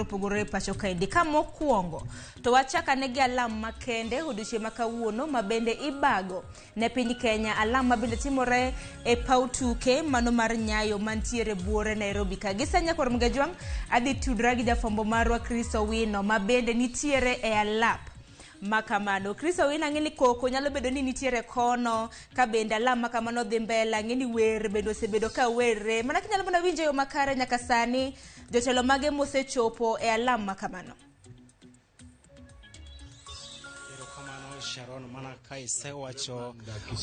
Opogore e pacho kaendi. Ka mokwongo to wachak ane gi alam makende odiochieng' ma kawuono ma bende ibago ne piny Kenya, alam ma bende timore e paw tuke mano mar Nyayo mantiere buore Nairobi ka. Gi sani nyakwar Mgajwang' adhi tudra gi jafwambo marwa Chris Owino ma bende nitiere e alap ma kamano. Chris Owino, ang'e ni koko nyalo bedo ni nitiere kono ka bende alam ma kamano dhi mbele, ang'e ni wer bende osebedo ka werre. Mana kinyalo mana winjo e yo makare nyaka sani Jotelo mage mosechopo e alam ma kamano? Erokamano Sharon, mana ka isewacho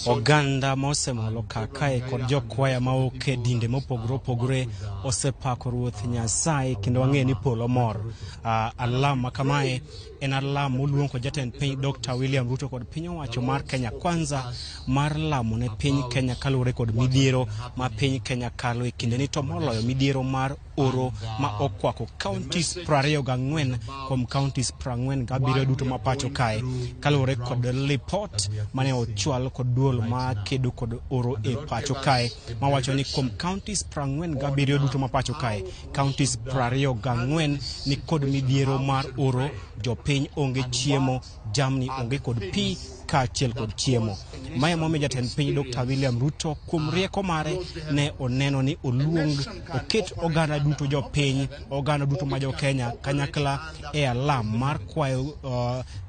oganda mosemolo ka kae kod jokwaya ma ok e dinde mopogore opogore osepako Ruoth Nyasaye kendo wang'eyo ni polo mor. Alam ma kamae en alam moluong kod jatend piny Dr. William Ruto kod piny owacho mar Kenya Kwanza mar lamo ne piny Kenya kaluwore kod midhiero ma piny Kenya kalo e kindeni, to moloyo midhiero mar oro ma okwako counties 24 kuom counties 47 duto ma pacho kae, kaluwore kod lipot mane ochwal kod duol ma kedo kod oro e pacho kae mawacho ni kuom counties 47 duto ma pacho kae, counties 24 ni kod midhiero mar oro, jopiny onge chiemo, jamni onge kod pi kaachiel kod chiemo. Mae momiyo jatend piny Dr. William Ruto kuom rieko mare ne oneno ni oluong oket oganda duto jopiny, oganda duto ma jo-Kenya kanyakla e alam mar kwayo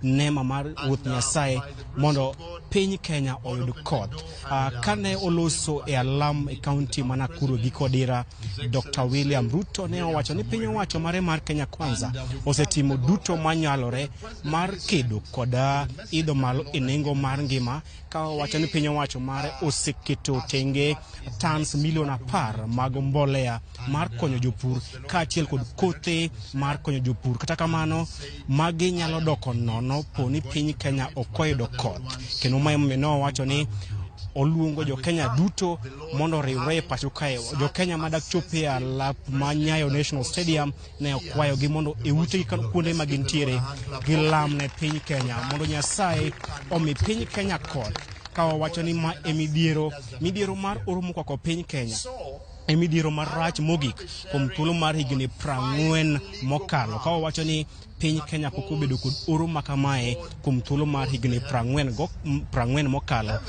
nema mar Ruoth Nyasaye mondo piny Kenya oyud koth. Kane oloso e alam e kaunti ma Nakuru gi Kodira, Dr. William Ruto ne owacho ni piny owacho mare mar Kenya Kwanza osetimo duto manyalore mar kedo kod idho malo e nengo mar ngima, ka owacho ni piny owacho mare oseketo tenge tons milion 10 mag mbolea mar konyo jopur kaachiel kod kothe mar konyo jopur. Kata kamano, magi nyalo doko nono po ni piny Kenya ok oyudo koth, kendo mae momiyo ne owacho ni oluongo jo Kenya duto mondo oriwre e pacho kae. Jo Kenya madak chopo e alap ma Nyayo National Stadium ne okwayogi mondo e utegi kuonde ma gintiere gilam ne piny Kenya mondo Nyasaye omi piny Kenya koth, ka owacho ni ma e midhiero, midhiero mar oro mokwako piny Kenya e midhiero marach mogik kuom thuolo mar higni 40 mokalo, ka owacho ni piny Kenya pok obedo kod oro ma kamae kuom thuolo mar higni 40 mokalo,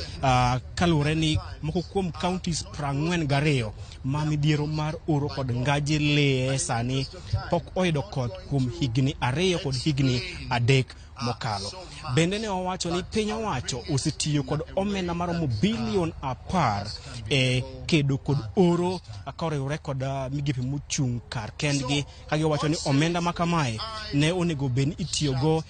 kaluwore ni moko kuom counties 42 ma midhiero mar oro kod ngaji liye sani pok oyudo koth kuom higni 2 kod higni 3 mokalo. Bende ne owacho ni piny owacho osetiyo kod omenda maromo bilion 10 e kedo kod oro koriwore kod migepe mochung' kar kendgi, ka giwacho ni omenda ma kamae ne onego bed ni itiyogo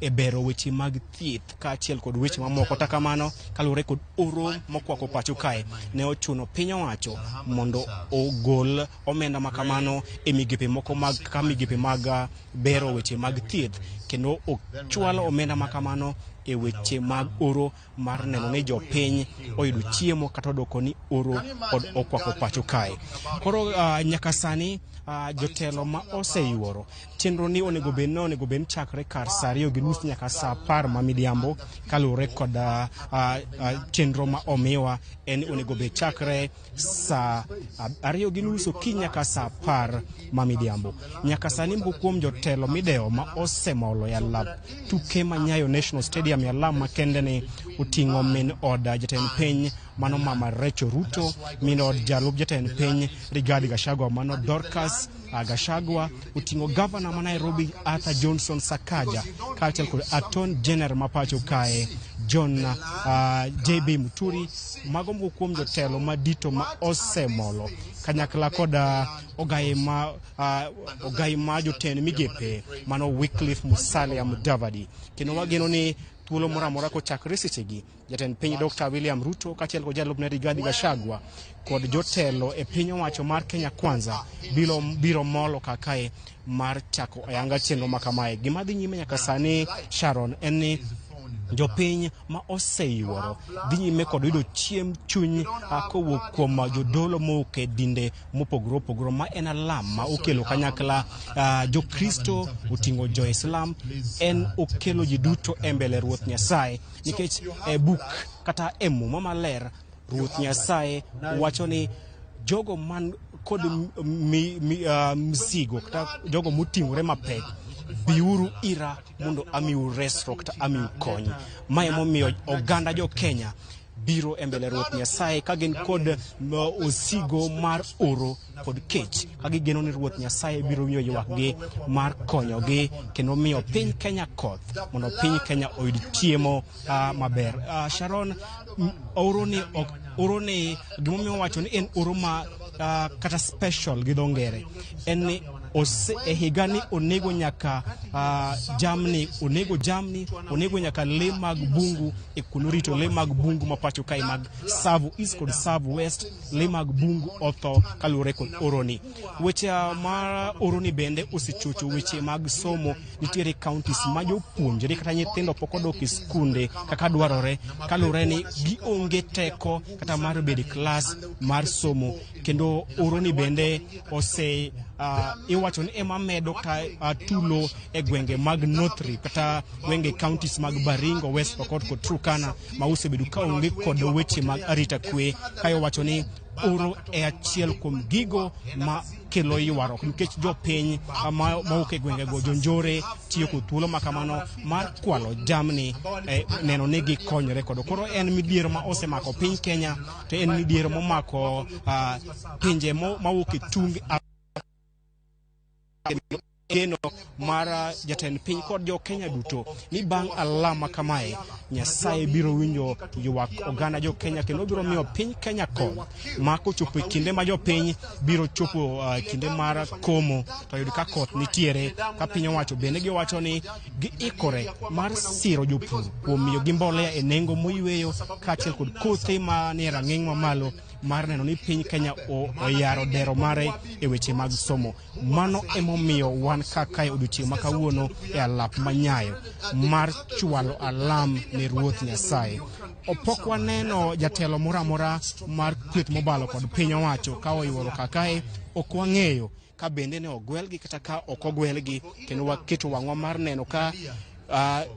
e bero weche mag thieth kaachiel kod weche mamoko. Kata kamano, kaluwore kod oro mokwako pacho kae, ne ochuno piny owacho mondo ogol omenda ma kamano e migepe moko mag kaka migepe mag bero weche mag thieth, kendo ochwal omenda ma kamano e weche mag oro mar neno ni jopiny oyudo chiemo kata odoko ni oro kod okwako pacho kae. Koro nyaka sani jotelo ma oseyuoro chenro ni onego bed ni onego bed ni chakre kar saa 2:30 nyaka saa 10 ma midhiambo, kaluwore kod chenro ma omiwa en ni onego bed chakre saa 2:30 okinyi nyaka saa 10 ma midhiambo. Nyaka sani moko kuom jotelo midewo ma osemolo e alap tuke ma Nyayo National Stadium e alam makende ni oting'o min od jatend piny mano Mama Rachel Ruto, min od jalup jatend piny Rigathi Gachagua mano Dorcas Gachagua, oting'o gavana ma Nairobi Arthur Johnson Sakaja kaachiel kod Attorney General ma pacho kae John JB Muturi. Mago moko kuom jotelo madito ma osemolo kanyakla kod ogayi ma jotend migepe mano Wycliffe Musalia Mudavadi. Kendo wageno ni thuolo moro amora kochakre sechegi, jatend piny Dr. William Ruto kaachiel kod jalupne Rigathi Gachagua kod jotelo e piny owacho mar Kenya Kwanza biro molo kakae mar chako ayanga chenro ma kamae. Gima dhi nyime nyaka sani, Sharon, en ni jopiny ma oseyuoro dhi nyime kod yudo chiemb chuny kowuok kuom jodolo mowuok e dinde mopogore opogore, ma en alam ma okelo kanyakla Jokristo, oting'o Jo-Islam, en okelo ji duto e mbele Ruoth Nyasaye, nikech e buk kata e Muma maler Ruoth Nyasaye wacho ni jogo man kod mzigo kata jogo moting'ore mapek, biuru ira mondo amiu resruok kata amiu kony. Ma emomiyo oganda jo Kenya biro e mbele Ruoth Nyasaye ka gin kod osigo mar oro kod kech, ka gigeno ni Ruoth Nyasaye biro winjo ywakgi mar konyogi kendo miyo piny Kenya koth mondo piny Kenya oyud chiemo maber. Sharon, oro ni ok oro ni gimomiyo wacho ni en oro ma kata special gi dho ngere en ni ose, e higani onego nyaka jamni, onego jamni, onego nyaka le mag bungu e kuno rito le mag bungu ma pacho kae mag Tsavo East kod Tsavo West. Le mag bungu otho kaluwore kod oroni. Weche mar oroni bende osechocho weche mag somo. Nitiere counties ma jopuonjre kata nyithindo pok odok e skunde kaka dwarore kaluwore ni gionge teko kata mar bedo e klas mar somo. Kendo oroni bende ose iwacho ni ema medo ka tulo e gwenge mag North Rift kata gwenge counties mag Baringo, West Pokot kod Turkana ma osebedo ka onge kod weche mag arita kwe, ka iwacho ni oro e achiel kuom gigo ma kelo ywaruok nikech jopiny mawuok e gwengego, jonjore, tiyo kod thuolo ma kamano mar kwalo jamni neno ni gikonyore kodo. Koro en midhiero ma osemako piny Kenya, to en midhiero momako pinje mawuok e tung geno mar jatend piny kod jo Kenya duto ni bang' alama kamae Nyasaye biro winjo ywak oganda jo Kenya kendo biro miyo piny Kenya koth ma kochopo e kinde ma jopiny biro chopo kinde mar komo to yud ka koth nitiere. Ka piny owacho bende giwacho ni giikore mar siro jopur kuom miyogi mbolea e nengo moyweyo kaachiel kod kothe manie rang'iny mamalo mar neno ni piny Kenya oyaro dero mare e weche mag somo. Mano emomiyo wan kaka e odiochieng' ma kawuono e alap manyayo mar chwalo alam ne Ruoth Nyasaye. Pok waneno jatelo moro amora mar kweth mobalo kod piny owacho ka oyuoro kakae, ok wang'eyo ka bende ne ogwelgi kata ka ok ogwelgi, kendo waketo wang'wa mar neno ka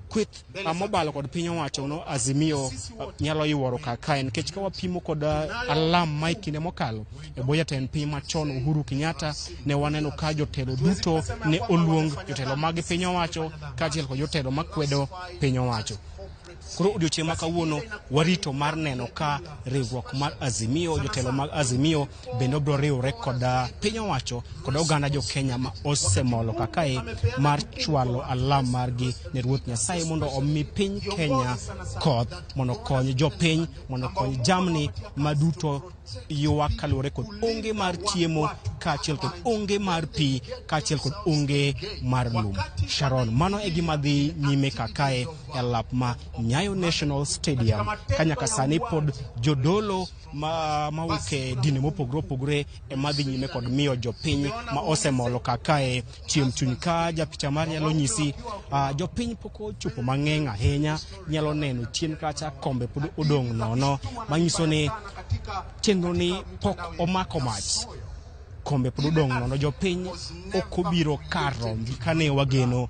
kweth mobalo kod piny owacho no Azimio nyalo yuoro kakae, nikech ka wapimo kod alam ma e kinde mokalo e bwo jatend piny machon Uhuru Kenyatta, ne waneno ka jotelo duto ne oluong, jotelo mag piny owacho kaachiel kod jotelo makwedo piny owacho. Koro odiochieng' ma kawuono warito mar neno ka riwruok mar Azimio, jotelo mag Azimio bende obiro riwre kod piny owacho kod oganda jo Kenya ma osemolo kakae mar chwalo alam margi ne Ruoth Nyasaye mondo omi piny Kenya koth, mondo okony jopiny, mondo okony jamni maduto ywak kaluwore kod onge mar chiemo kaachiel kod onge mar pi kaachiel kod onge mar lum. Sharon, mano e gima dhi nyime kakae e alap ma Nyayo National Stadium ka nyaka sani pod jodolo mawuok e dinde mopogore opogore ema dhi nyime kod miyo jopiny ma osemolo kakae chiemb chuny. Ka japicha mar nyalo nyisi, jopiny pok ochopo mang'eny ahinya, nyalo neno chien kacha kombe pod odong' nono, manyiso ni chenro ni pok omako mach. Kombe pod odong' nono, jopiny ok obiro kar romgi kane wageno.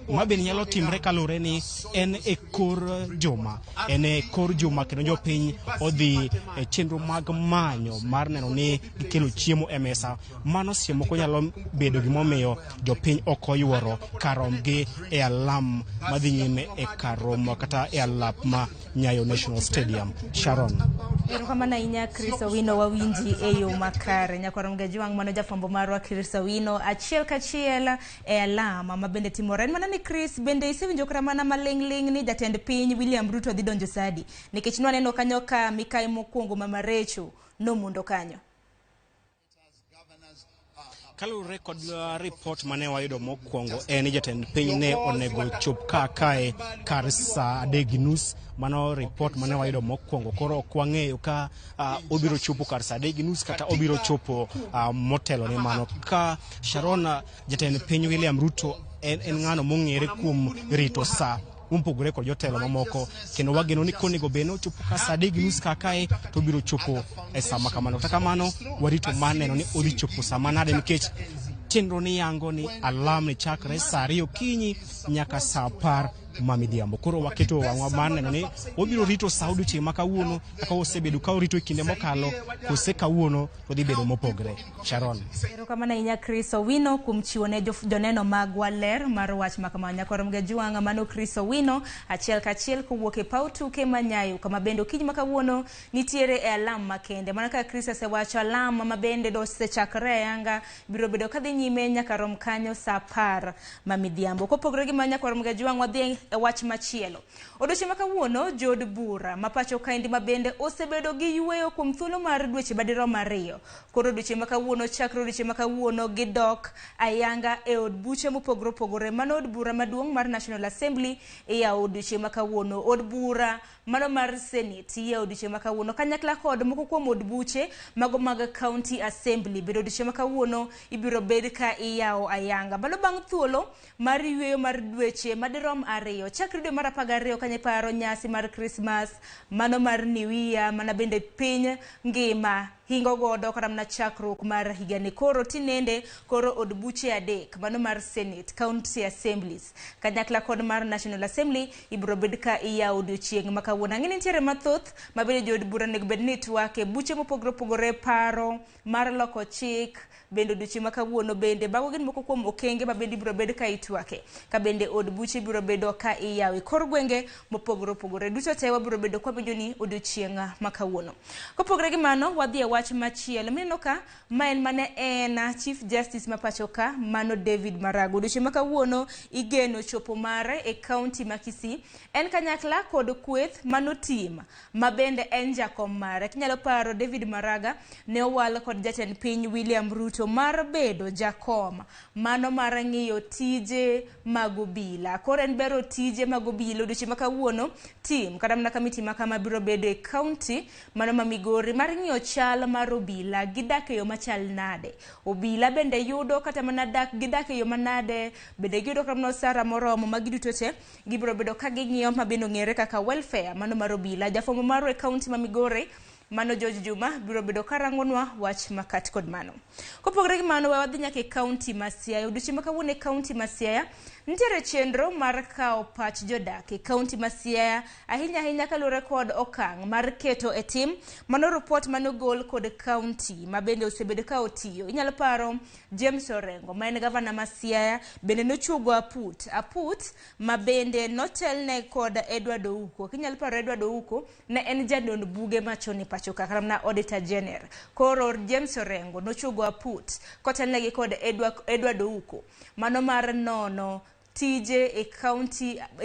Ma bende nyalo timre kaluwore ni en e kor juma, en e kor juma kendo jopiny odhi e chenro mag manyo mar neno ni gikelo chiemo e mesa. Mano seche moko nyalo bedo gimomiyo jopiny ok oyuoro kar romgi e alam madhi nyime e kar romo kata e alap ma Nyayo National Stadium. Sharon. Erokamano ahinya Chris Owino, wawinji e yo makare. Nyakwar Mgajwang', mano jafwambo marwa Chris Owino achiel kachiel e alama ma bende timore. En mana ni Chris, bende isewinjo kata mana maling'ling' ni jatend piny William Ruto dhi donjo sadi? Nikech nwaneno kanyo ka mikayi mokwongo Mama Recho nomondo kanyo. Kaluwore kod ripot mane wayudo mokwongo en ni jatend piny ne onego chop ka kae kar saa 3:30. Mano ripot mane wayudo mokwongo. Koro ok wang'eyo ka obiro chopo kar saa 3:30 kata obiro chopo motelo ne mano. Ka Sharon, jatend piny William Ruto en ng'ano mong'ere kuom rito saa mopogore kod jotelo mamoko, kendo wageno ni konego bed ni ochopo ka saa 3:30 ka kae to obiro chopo e saa ma kamano. Kata kamano warito mar neno ni odhi chopo saa manade, nikech chenro ni yango ni alam ni chakre saa 2 okinyi nyaka saa 10 ma midhiambo. Koro waketo wang'wa mar neno ni wabiro rito sa odiochieng' ma kawuono kaka osebedo ka orito e kinde mokalo kose kawuono to dhi bedo mopogre. Sharon. Erokamano ahinya Chris Owino kuom chiwo ne joneno magwa ler mar wach ma kamano. Nyakwar Mgajwang' mano Chris Owino achiel kachiel kowuok e paw tuke ma Nyayo kama bende okinyi ma kawuono nitiere e alam makende. Mana kaka Chris osewacho alam ma bende osechakore ayanga biro bedo kadhi nyime nyaka rom kanyo saa 10 ma midhiambo. Kopogore gi mano Nyakwar Mgajwang' wadhi e wach machielo. Odiochieng' ma kawuono jood bura ma pacho kaendi ma bende osebedo gi yueyo kuom thuolo mar dweche madirom 2. Koro odiochieng' ma kawuono chakre odiochieng' ma kawuono gidok ayanga e od buche mopogore opogore. Mano od bura maduong' mar National Assembly iyawo odiochieng' ma kawuono. Od bura mano mar Senate iyawo odiochieng' ma kawuono kanyakla kod moko kuom od buche mago mag County Assembly. Bende odiochieng' ma kawuono ibiro bed ka iyawo ayanga. Mano bang' thuolo mar yueyo mar dweche madirom 2. Chakre dwe mar 12 kanyo iparo nyasi mar Christmas, mano mar New Year, mana bende piny ngima hingo godo kata mana chakruok mar higani. Koro tinende koro od buche 3, mano mar Senate, County Assemblies, kanyakla kod mar National Assembly ibiro bed ka iyawo odiochieng' ma kawuono. Ang'e ni nitiere mathoth ma bende jood bura onego bed ni twake, buche mopogore opogore, paro mar loko chik, bende odiochieng' ma kawuono bende mago gin moko kuom okenge ma bende ibiro bed ka itwake, ka bende od buche biro bedo ka iyawo e kor gwenge mopogore opogore. Duto te wabiro bedo kwa winjo ni odiochieng' ma kawuono. Kopogore gi mano, wadhi e wach machielo. Mineno ka ma en mane en Chief Justice ma pacho ka, mano David Maraga. Odiochieng' ma kawuono igeno chopo mare e kaunti ma Kisii. En kanyakla kod kweth mano tim ma bende en jakom mare. Kinyalo paro David Maraga ne owal kod jatend piny William Ruto mar bedo jakom mano mar ng'iyo tije mag obila. Koro en bero tije mag obila odiochieng' ma kawuono tim kata mana kamiti ma kama biro bedo e kaunti mano ma Migori mar ng'iyo chal mar obila, gidak e yo machal nade, obila bende yudo kata mana dak gidak e yo manade, bende giyudo kata mana osara moromo. Magi duto te gibiro bedo ka ging'iyo ma bende ong'ere kaka welfare mano mar obila. Jafwambo marwa e kaunti ma Migori mano George Juma biro bedo karangonwa wach makat kod mano. Kopogore gi mano, we wadhi nyaka e kaunti ma Siaya. Odiochieng' ma kawuono e kaunti ma Siaya nitiere chenro mar kawo pach jodak e kaunti ma Siaya, ahinya ahinya kaluwore kod okang' mar keto e tim mano report manogol kod kaunti ma bende osebedo ka otiyo. Inyalo paro James Orengo ma en gavana ma Siaya bende nochuogo aput ma bende notelne kod Edward Ouko. Kinyalo paro Edward Ouko ne en jadond buge machon e pacho ka, kata mana Auditor General. Koro James Orengo nochuogo aput kotelnegi kod Edward Ouko mano mar nono tije e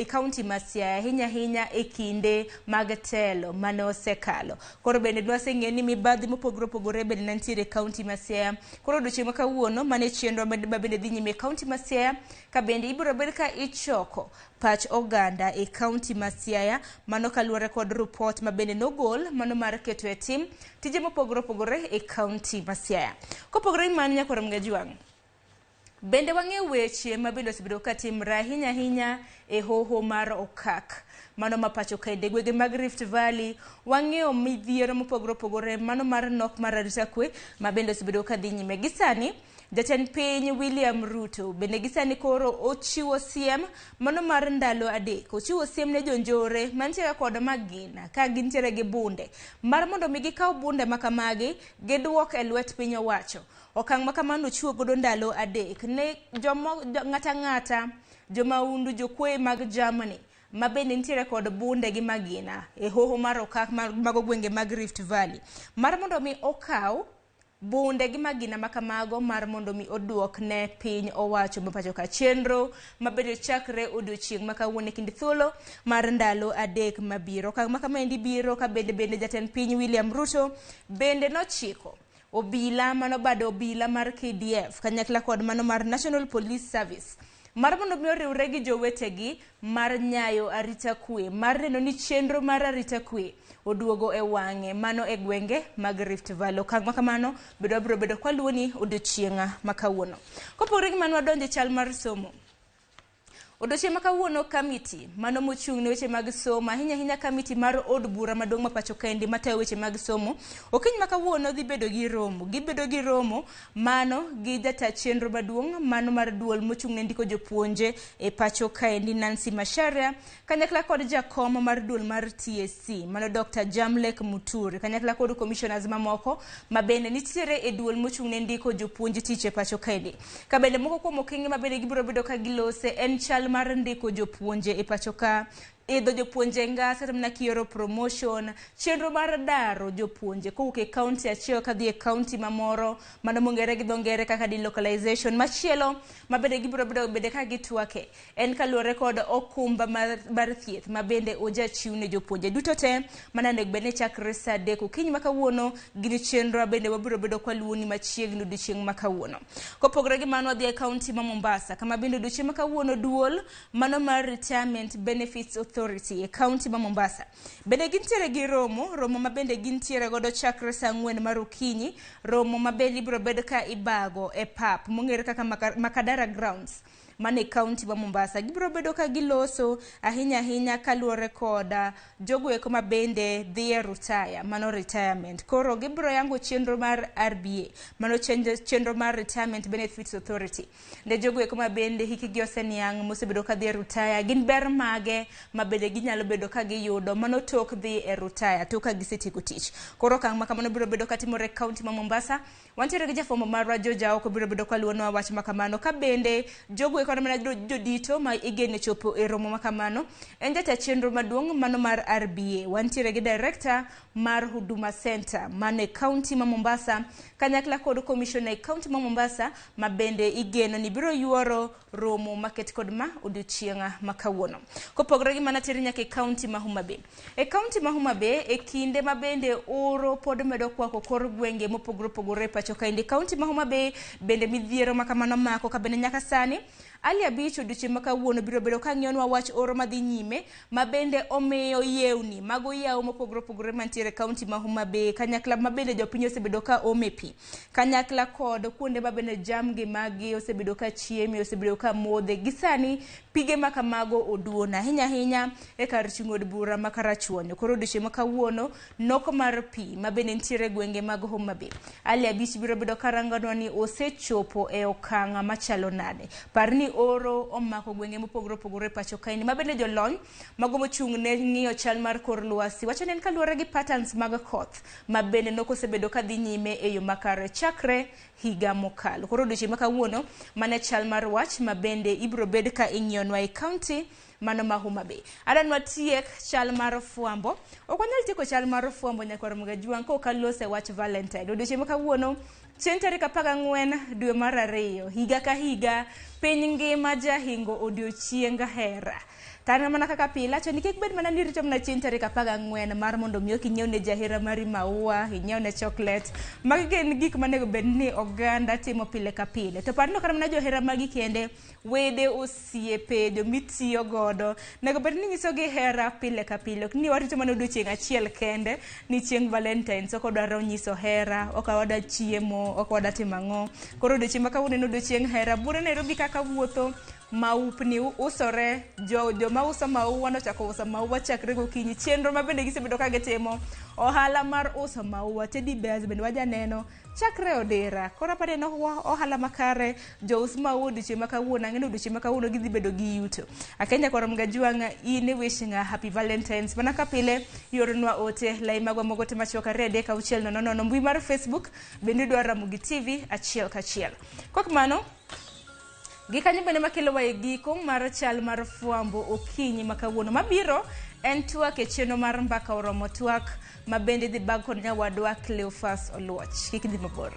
kaunti ma Siaya ahinya ahinya e kinde mag telo mane osekalo. Koro bende nwaseng'eyo ni mibadhi mopogore opogore bende ne nitiere e kaunti ma Siaya. Koro odiochieng' ma kawuono mane chenro ma bende dhi nyime e kaunti ma Siaya, ka bende ibiro bed ka ichoko pach oganda e kaunti ma Siaya, mano kaluwore kod report ma bende nogol mano mar keto e tim tije mopogore opogore e kaunti ma Siaya. Kopogore gi mano, Nyakwar Mgajwang', bende wang'eyo weche ma bende osebedo ka timre ahinya ahinya e hoho mar Okak mano ma pacho kaende, gwenge mag Rift Valley. Wang'eyo midhiero mopogore opogore mano mar nok mar arita kwe ma bende osebedo ka dhi nyime. Gi sani jatend piny William Ruto bende gi sani koro ochiwo siem mano mar ndalo 3. Ochiwo siem ne jonjore mantiere kod magina ka gintiere gi bunde mar mondo mi gikaw bunde ma kamagi giduok e lwet piny owacho. Okang' ma kamano ochiwo godo ndalo 3 ne ng'ata ng'ata, jomaundu, jokwoye mag jamni ma bende nitiere kod bunde gi magina e hoho mar Okak mago gwenge mag Rift Valley mar mondo mi okaw bunde gi magina ma kamago mar mondo mi oduok ne piny owacho ma pacho ka. Chenro ma bende chakre odiochieng' ma kawuono e kind thuolo mar ndalo 3 mabiro. Okang' ma kamaendi biro ka bende jatend piny William Ruto bende nochiko obila mano bado obila mar KDF kanyakla kod mano mar National Police Service mar mondo mi oriwre gi jowetegi mar nyayo arita kwe, mar neno ni chenro mar arita kwe oduogo e wang'e mano e gwenge mag Rift Valley. Okang' ma kamano bende wabiro bedo kwaluwo ni odiochieng' ma kawuono. Kopogore gi mano, wadonjo e chal mar somo. Odiochieng' ma kawuono kamiti mano mochung' ne weche mag somo ahinya ahinya kamiti mar od bura maduong' ma pacho kaendi matayo weche mag somo okinyi ma kawuono dhi bedo gi romo. Gibedo gi romo mano gi jata chenro maduong' mano mar duol mochung' ne ndiko jopuonje e pacho kaendi Nancy Macharia kanyakla kod jakom mar duol mar TSC mano Dr. Jamlek Muturi kanyakla kod commissioners mamoko ma bende nitiere e duol mochung' ne ndiko jopuonj tich e pacho kaendi. Ka bende moko kuom okenge ma bende gibiro bedo ka gilose en chal mar ndiko jopuonje e pacho ka, idho jopuonje ngas kata mana kioro promotion, chenro mar daro jopuonje kowuok e kaunti achiel kadhi e kaunti mamoro, mano mong'ere gi dho ngere kaka delocalization. Machielo ma bende gibiro bedo bende ka gitwake en kaluwore kod okumba mar thieth ma bende ojachiw ne jopuonje duto te mana onego bed ni chakre saa 3 okinyi ma kawuono gin chenro bende wabiro bedo kwaluwoni machiegni odiochieng' ma kawuono. Kopogore gi mano wadhi e kaunti ma Mombasa kama bende odiochieng' ma kawuono duol mano mar Retirement Benefits Authority e kaunti ma Mombasa bende gintiere gi romo ma bende gintiere godo chakre saa 4 mar okinyi, romo ma bende ibiro bed ka ibago e pap mong'ere kaka Makadara Grounds mane kaunti ma Mombasa. Gibiro bedo ka giloso ahinya ahinya kaluwore kod jogo eko ma bende dhi e retire, mano retirement. Koro gibiro yango chenro mar RBA, mano chenro mar Retirement Benefits Authority. Ne jogo eko ma bende hikgi oseniang' mosebedo ka dhi e retire, gin ber mage ma bende ginyalo bedo ka giyudo mano tok dhi e retire, tok ka gisetieko tich. Koro okang' ma kamano biro bedo katimore e kaunti ma Mombasa. Wantiere gi jafwambo marwa George Aoko biro bedo kaluwonwa wach ma kamano, ka bende jogo eko mana jodito ma igeno chopo e romo ma kamano en jata chenro maduong' mano mar RBA. Wantiere gi director mar Huduma Center mano e kaunti ma Mombasa kanyakla kod commissioner e kaunti ma Mombasa ma bende igeno ni biro yuoro romo maket kod ma odiochieng' ma kawuono. Kopogore gi mano teri nyaka e kaunti ma Homa Bay. E kaunti ma Homa Bay e kinde ma bende oro pod medo kwako kor gwenge mopogore opogore e pacho kaendi. Kaunti ma Homa Bay bende midhiero ma kamano mako ka bende nyaka sani Ali 5 odiochieng' ma kawuono biro bedo ka ng'iyonwa wach oro madhi nyime ma bende omiyo yewni mago yawo mopogore opogore mantiere e kaunti ma Homa Bay kanyakla ma bende jopiny osebedo ka ome pi kanyakla kod kuonde ma bende jamgi magi osebedo ka chieme, osebedo ka modhe. Gi sani pige ma kamago oduono ahinya ahinya e kar chung' od bura ma Karachuonyo. Koro odiochieng' ma kawuono nok mar pi ma bende nitiere e gwenge mag Homa Bay. Ali 5 biro bedo karangonwa ni osechopo e okang' machalo nade. Par ni oro omako gwenge mopogore opogore e pacho kaendi ma bende jolony mago mochung' ne ng'iyo chal mar kor lwasi wacho ni en kaluwore gi patterns mag koth ma bende nok osebedo ka dhi nyime e yo makare chakre higa mokalo. Koro odiochieng' ma kawuono mane chal mar wach ma bende ibiro bed ka ing'iyonwa e kaunti mano ma Homa Bay. Adanwa tiek chal mar fwambo. Ok wanyal tieko chal mar fwambo nyakwar Mgajwang' ka ok alose wach Valentine. Odiochieng' ma kawuono chieng' tarik 14 dwe mar 2 higa ka higa piny ngima jahingo odiochieng hera. Tana mana kaka pile acho ni kik bed mana ni rito mana chieng' tarik 14 mar mondo mi ok inyiew ne jahera mari maua, inyiew ne chocolate. Magi gin gik manego bed ni oganda timo pile ka pile. To par ni ok mana johera magi kende, wede, osiepe, jomitiyo godo nego bed ni nyisogi hera pile ka pile. Ok ni warito mana odiochieng' achiel kende ni chieng' Valentine's ok odwaro nyiso hera, ok wadwa chiemo, ok wadwa timo ang'o. Koro odiochieng' ma kawuono en odiochieng' hera. Buore Nairobi kaka wuotho maupni usore, joma uso maua nochako uso maua chakre gokinyi. Chenro ma bende gisebedo ka gitimo ohala mar uso maua, teddy bears bende wajaneno chakre odira. Koro aparo ni en ohala makare. Jous maua odiochieng' ma kawuono, ang'e ni odiochieng' ma kawuono gidhi bedo gi yuto. Akenya kwar Mgajwang' in wishing a happy Valentine's. Mana ka pile ioronwa ote lai magwa mogo te machuok 2 3 6 0 0 mbui mar Facebook bende idwaro Ramogi TV achiel kachiel. Kok mano gikanyo bende makelowa e giko mar chal mar fwambo okinyi ma kawuono. Mabiro en twak e chenro mar Mbaka Oromo Twak ma bende idhi bag kod nyawadwa Cleophas Oluoch. Kik idhi mabor.